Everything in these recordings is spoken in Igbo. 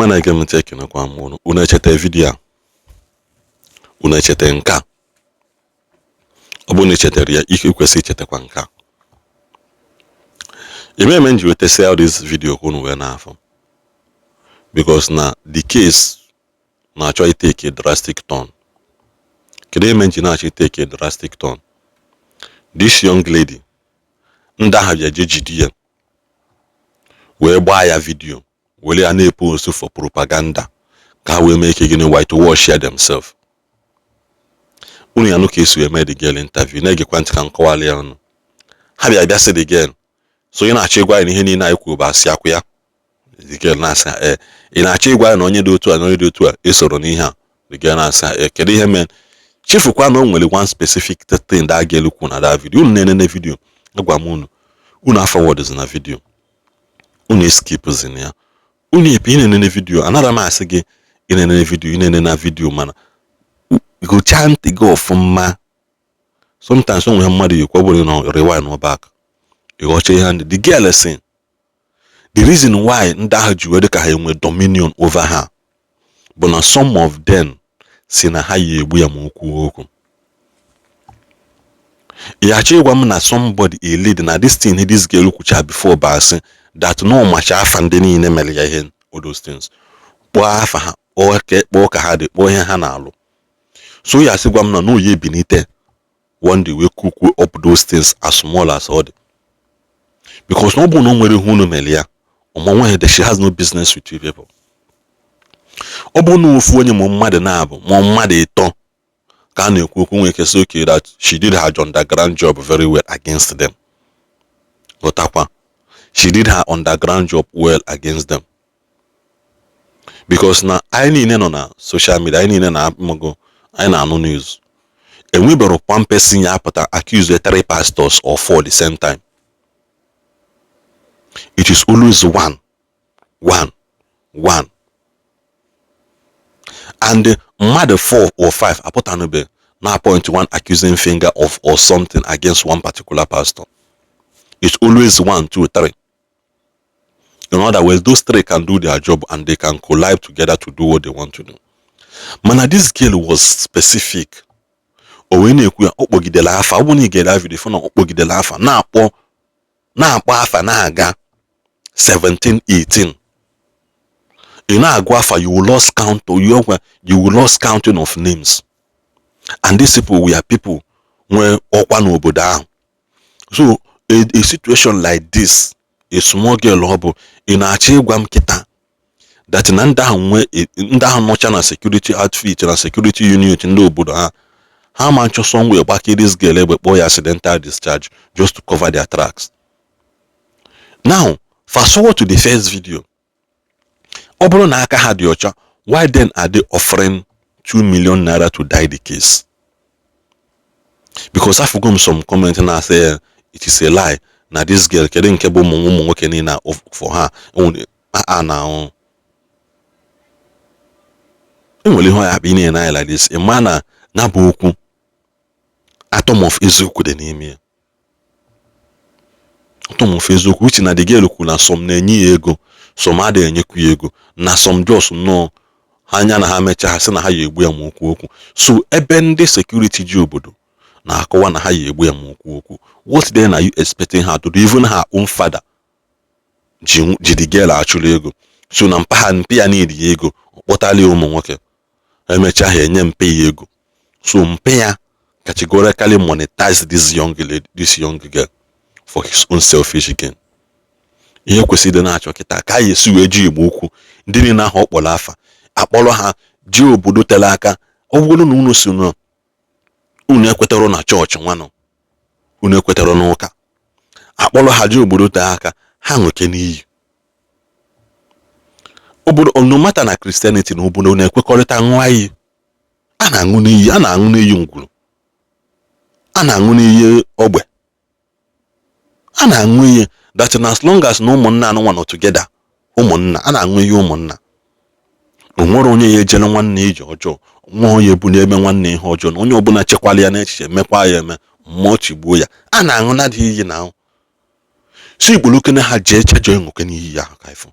Ọma na-ege m ntị, ekenekwa m unu. Unu echeta video a? Unu echeta nke a? Ọ bụrụ na ị chetara ya, ike kwesị ichetakwa nke a. Ime eme m ji weta this video ka unu wee na-afụ, because na the case na-achọ itake a drastic turn. Kedu eme m ji na-achọ itake a drastic turn? This young lady, ndị ahụ bịa je jide ya wee gbaa ya video, were ya na-epost for propaganda ka ha wee mee ike gịnị? Whitewash ya themselves. Unu ya nụ ka esi wee mee the girl interview. Na-egekwa ntị ka m kọwara ya unu. Ha bịa bịa sị the girl, "So ị na-achọ ịgwa anyị na ihe niile anyị kwuru bụ asị akwụ ya?" The girl na-asị, "Ee." "Ị na-achọ ịgwa anyị na onye dị otu a na onye dị otu a esoro n'ihe a?" The girl na-asị, "Ee." "Kedu ihe mee?" Chefukwa na o nwere one specific thing that girl kwu na that video. Unu na-enene video, agwa m unu, unu afọwọdụzi na video, unu eskipụzi ya, unu epe. Ị na-enene video, anara m asị gị ị na-enene video, ị na-enene na video, mana gụchaa ntị gị ọfụma. Sometimes o nwere mmadụ yikwa, ọ bụrụ na rewind back, ịghọcha ihe ndị the girl sị. The reason why ndị ahụ ji wee dị ka ha enwe dominion over ha bụ na some of them si na ha yi egbu ya ma o kwuo okwu. Ị achọ ịgwa m na somebody, a lady, na this thing this girl kwucha before bụ asị, that no macha afa ndị niile mere ya ihe, all those things, kpọọ afa ha, kpọọ ka ha dị, kpọọ ihe ha na-alụ. So ya asị gwa m na oyi ebinite one day wee cook up those things as small as ọ dị, because na ọ bụrụ na o nwere ihe unu mere ya, ọma nwaanyị that she has no business with you people. Ọ bụrụ na ofu onye ma mmadụ na-abụ ma mmadụ ịtọ ka a na-ekwu okwu, nwere ike sị okay, that she did her underground job very well against them. Ghọtakwa, she did her underground job well against them, because na anyị niile nọ na social media, anyị niile na-amụgo, anyị na-anụ news. Enwebero one person ya apụta accuse three pastors or four the same time. It is always one, one, one, and mmadụ four or five apụtanube na point one accusing finger of or something against one particular pastor. It's always one, two, three. In other words, those three can do their job and they can collide together to do what they want to do. Mana this girl was specific. O wee na-ekwu ya, ọ kpọgidere afa. Ọ bụrụ na ị gere video, fụ na ọ kpọgidere afa, na-akpọ na-akpọ afa, na-aga 17, 18. Ị na-agụ afa, you will lost count, you will lost counting of names. And these people were people nwee ọkwa n'obodo ahụ. So a situation like this, a small girl, ọ bụ ị na-achọ ịgwa m kịta that na ndị ahụ nwee, ndị ahụ nọcha na security outfit na security unit ndị obodo ha, ha ma nchọ somewhere gbake this girl egbe, kpọọ ya accidental discharge just to cover their tracks? Now, fast forward to the first video. Ọ bụrụ na aka ha dị ọcha, why then are they offering 2 million naira to die the case? Because afụgo m some comment na-asị it is a lie, na this girl, kedu nke bụ ụmụ nwoke niile for ha a na enwere ihe ya bụ ị na-ene anya like this. Ị ma na ya bụ okwu, atom of eziokwu dị n'ime ya, atom of eziokwu, uche na the girl kwuru na some na-enye ya ego, some adịghị enyekwu ya ego, na some just nnọọ ha anya na ha mechaa, ha sị na ha ya egbu ya ma okwu okwu. So ebe ndị security ji obodo na-akọwa na ha ya egbu ya ma okwu okwu, what then are you expecting her to do? Even her own father ji the girl achụrụ ego. So na mpa ha, mpe ya need ya ego, ọ kpọtala ya ụmụ nwoke, emechaa ha enye mpe ya ego. So mpe ya categorically monetize this young lady, this young girl, for his own selfish gain. Ihe kwesịrị ịdị na-achọ kịta ka a esi wee ji Igbo ukwu, ndị niile ahụ ọ kpọrọ afa, akpọrọ ha jee obodo tere aka. Ọ bụrụ na unu si na unu ekwetara na chọọchị nwanụ, unu ekwetara n'ụka, akpọrọ ha jee obodo tere aka, ha nwoke n'iyi obodo. No matter na Christianity na obodo na-ekwekọrịta ṅụọ iyi, a na-aṅụ n'iyi, a na-aṅụ n'iyi ngwuru, a na-aṅụ n'iyi ogbe, a na-aṅụ iyi that na as long as na ụmụnna anụnwa nọ together, ụmụnna, a na-aṅụ iyi ụmụnna. O nwere onye ya ejere nwanne ije ọjọọ, nwa onye bụ na-eme nwanne ihe ọjọọ, na onye ọbụla chekwala ya n'echiche mekwa ya eme mmụọ tigbuo ya. A na-aṅụ na adịghị iyi na ahụ si ikpolokene ha jee chejọ ịṅụke n'iyi ya ka ifụ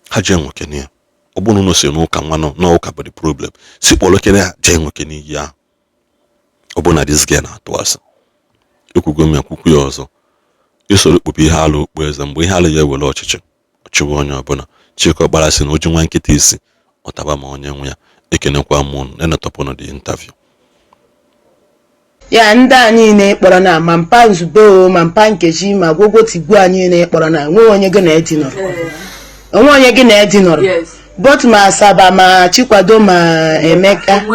ha jee nwokene ya. Ọ bụrụ na unu si n'ụka nwa nọ n'ụka bụ the problem, si kpọrọ kene ya jee nwoke n'iyi ahụ. Ọ bụ na this girl na-atụ asị. Ekwugo m ya, kwukwu ya ọzọ, isoro kpụpụ ihe alụ okpu eze mgbe ihe alụ ya ewere ọchịchị ọchịwa onye ọbụla. Chike Ọkpara sị na oji nwa nkịta isi ọtaba ma onye nwe ya. Ekenekwa m unu enetọpụnụ the interview. Ya ndị a niile kpọrọ na ma mpa Nzube o, ma mpa Nkechi, ma Gwogwo Tigbu a niile kpọrọ na enweghị onye gị na edi nọrọ, onwe onye gị na edi nọrọ? Yes. Both ma Asaba, ma Chikwado, ma Emeka,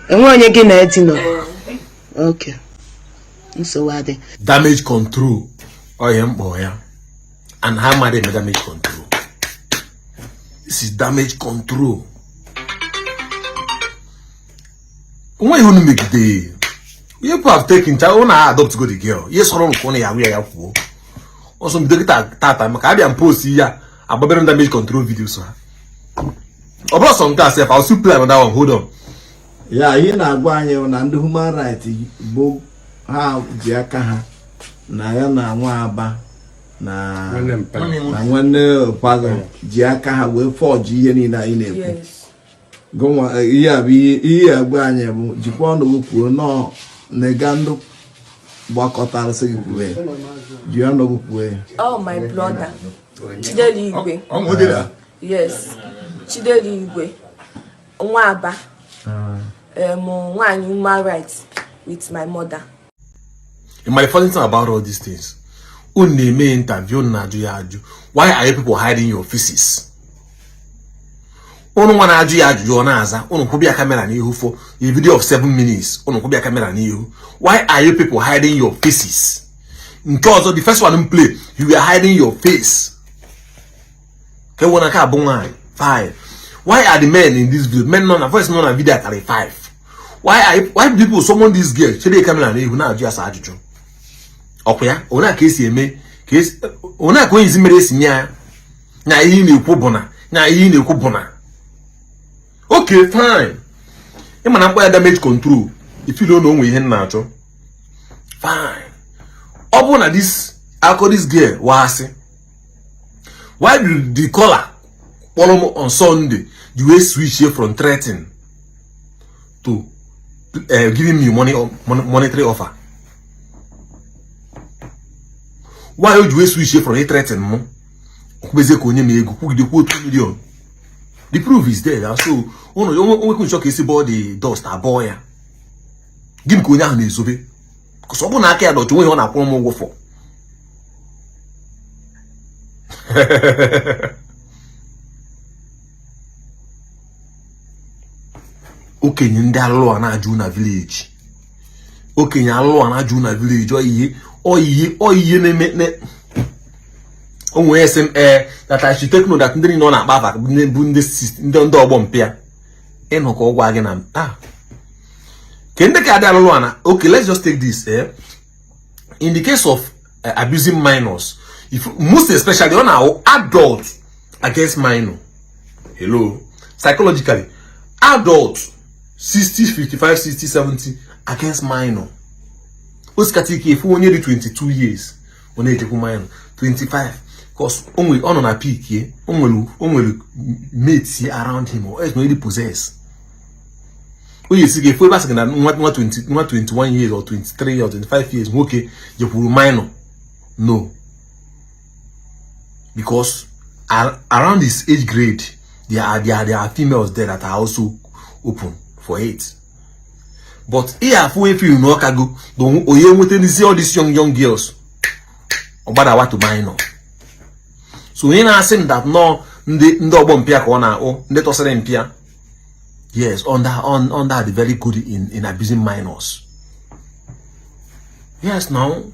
enwe onye gị na edi nọrọ? Ok, nsogbu adị. Damage control, ọ ihe mkpọ ya, and ha amaghị eme damage control. This is damage control. Onwe ihe unu megide, you people have taken cha unu adopt go the girl. Ihe sọrọ nke unu ya ya ya kwuo ọsọ mbido kịta tata maka abịa m post ya agbabere m damage control videos ha. Ọ bụrụ sọ nke a sef, I'll still play another one. Hold on. Ya ihe na-agwa anyị bụ na ndị human rights bụ ha ji aka ha na ya na nwa Aba na nwanne Opago ji aka ha wee forge ihe niile anyị na-ekwu. Yes. Gụnwa, ihe a bụ ihe agwa anyị bụ jikwa ọnụ gị kwuo nọọ na-ega ndụ gbakọtara sị gị kwuo ya. Ji ọnụ gị kwuo ya. Oh, my brother. Chidelu Igwe. Yes. Chidelu Igwe. Nwa Aba. Nwaanyị human rights with my mother. My funny thing about all these things, unu na-eme interview, unu na-ajụ ya ajụ. Why are you people hiding your faces? Unu nwa na-ajụ ya ajụjụ, ọ na-aza, unu kwụbịa camera n'ihu for a video of 7 minutes, unu kwụbịa camera n'ihu. Why are you people hiding your faces? Nke ọzọ, the first one m play, you were hiding your face. Ka ewe na nke abụ nwaanyị fine. Why are the men in this video, men nọ na voice nọ na video karị 5? Why do people summon this girl, chere camera n'ihu na-ajụ ya sa ajụjụ? Ọkwa ya onye a ka esi eme ka esi onye a ka onye isi mere esi nye ya na ihe ị na-ekwu bụ na ihe ị na-ekwu bụ na okay, fine. Ịma na mkpọ ya damage control ifilo na onwe ihe m na-achọ. Fine, ọ bụrụ na this akọ this girl wasị, why did the caller kpọrọ m on Sunday the way switch from threatening to giving me money, monetary offer? Why o ji wee switch from threatening m kwubezie ka onye m ego kwugide kwuo 2 million? The proof is there. So ụnụ onwekwu nchọ ka esi bọọ the dust abụọ ya. Gịnị ka onye ahụ na-ezobe? Kọsọ ọ bụ na aka ya dọcha onwe ọ na-akwụrụ m ụgwọ fọ. Okenye ndị alụlụ a na-ajụ na village, okenye alụlụ a na-ajụ na village, ọ ihe na-eme o nwere sị m ee that I should take note that ndị niile ọ na-akpa afa bụ ndị ọgbọ mpịa ịnụ ka ọ gwa gị na ah ke ndị ka adị alụlụ a na. Okay, let's just take this, eh? In the case of abusing minors, if most especially on our adult against minor, hello, psychologically adult 60, 55, 60, 70 against minor, osikata ike efu onye dị 22 years ọ na-ejekwu minor 25 cause o nwere ọ nọ na peak ye, o nwere mates around him or else no possess onye esi ga-efu ebe a sị na nwa 20, nwa 21 years or 23 or 25 years nwoke jekwuru minor. No, because around his age grade there are females there that are also open for it. But ihe afụ efi na ọkago onye nweta n'isi all these young young girls ọgbadawa to minor. So onye na-asị m that nọ ndị ọgbọ mpịa ka ọ na-akpụ ndị tọsịrị mpịa, yes, under the very good in abusing minors. Yes, now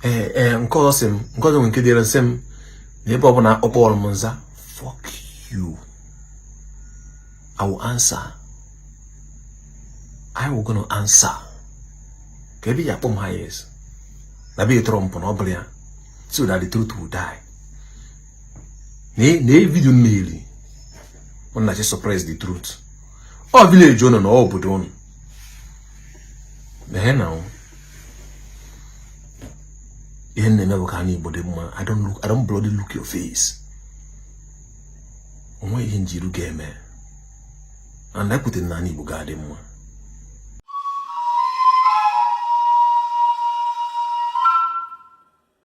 ee nke ọzọ sị m nke ọzọ nwere nke dịrị nsị m na ebe ọbụla ọ kpọrọ m nza, fuck you, I will answer. I will gonna answer ka ebe ya akpọ m highest na be Trump na ọ bụrụ ya so that the truth will die. Na video mmeri ọ na-achị suppress the truth. Ọ village ụnụ na obodo ụnụ mehe na ihe na-eme bụ ka anyị Igbo dị mma. I don't look, I don't bloody look your face. Onwe ihe njiru ga-eme, and ekwutere na ala Igbo ga-adị mma.